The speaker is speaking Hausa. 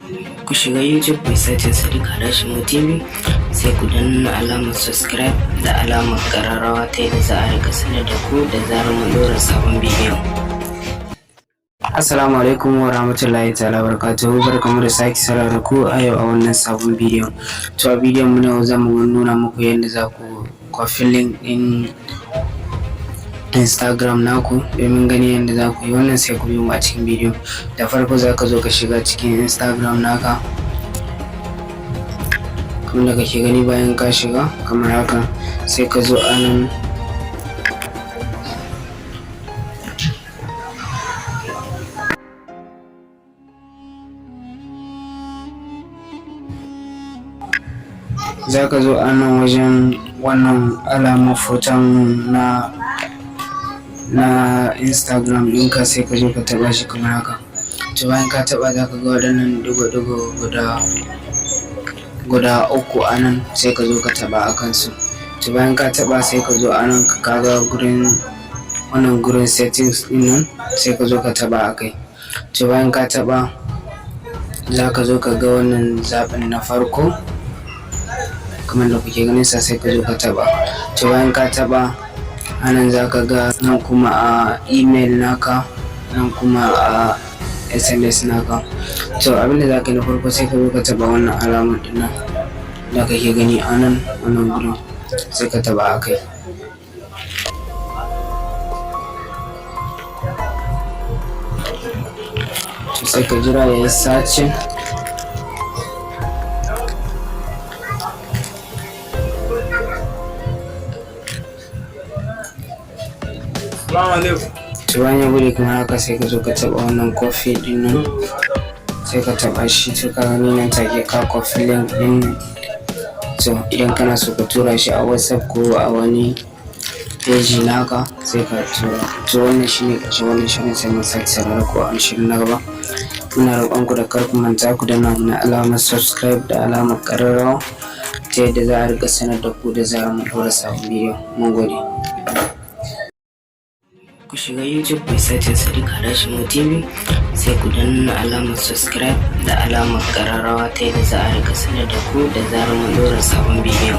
Ku shiga YouTube ku yi searching Sadiq Hadashin TV, sai ku danna alamar subscribe da alamar ƙararrawa ta yadda za a rika sanar da ku da zarar mun ɗora sabon bidiyo. Assalamu alaikum wa rahmatullahi ta'ala barakatuhu. Barkamu da sake saurara da ku a yau a wannan sabon bidiyon. To, a bidiyon mu na yau zamu nuna muku yadda za ku copy link ɗin Instagram naku. Domin ganin yadda za ku yi wannan, sai ku biyo mu a cikin bidiyon. Da farko za ka zo ka shiga cikin Instagram naka kamar da kake gani. Bayan ka shiga kamar haka, sai ka zo a nan, za ka zo a nan wajen wannan alamar hoton na Instagram ɗinka, sai ka zo ka taɓa shi kamar haka. To, bayan ka taɓa, za ka ga waɗannan ɗigo-ɗigo guda uku a nan, sai ka zo ka taɓa a kansu. To, bayan ka taɓa, sai ka zo a nan, ka ga gurin wannan gurin settings ɗin nan, sai ka zo ka taɓa a kai. To, bayan ka taɓa, za ka zo ka ga wannan zaɓin na farko kamar da kuke ganin sa, sai ka zo ka taɓa. To, bayan ka taɓa, a nan za ka ga nan kuma a email naka, nan kuma a SMS naka. To, abinda za ka yi na farko, sai ka zo ka taɓa wannan alamar ɗin nan da kake gani a nan wannan gurin, sai ka taɓa a kai. To, sai ka jira ya yi searching. Salamu alaikum. To, bayan ya bude kamar haka, sai ka zo ka taɓa wannan copy ɗin nan, sai ka taɓa shi. To, ka gani, nan take ka copy link ɗin. To, idan kana so ka tura shi a WhatsApp ko a wani page naka, sai ka tura. To, wannan shine ƙarshen wannan shirin, sai mun sake saurara ko a shirin na gaba. Muna roƙon ku da kar ku manta ku danna mana alamar subscribe da alamar ƙararrawa ta yadda za a riƙa sanar da ku da zarar mun ɗora sabon bidiyo. Mun gode. Ku shiga YouTube ku yi searching Sadiq Hadashin TV, sai ku danna alamar subscribe da alamar ƙararrawa ta yadda za a rika sanar da ku da zarar mun ɗora sabon bidiyo.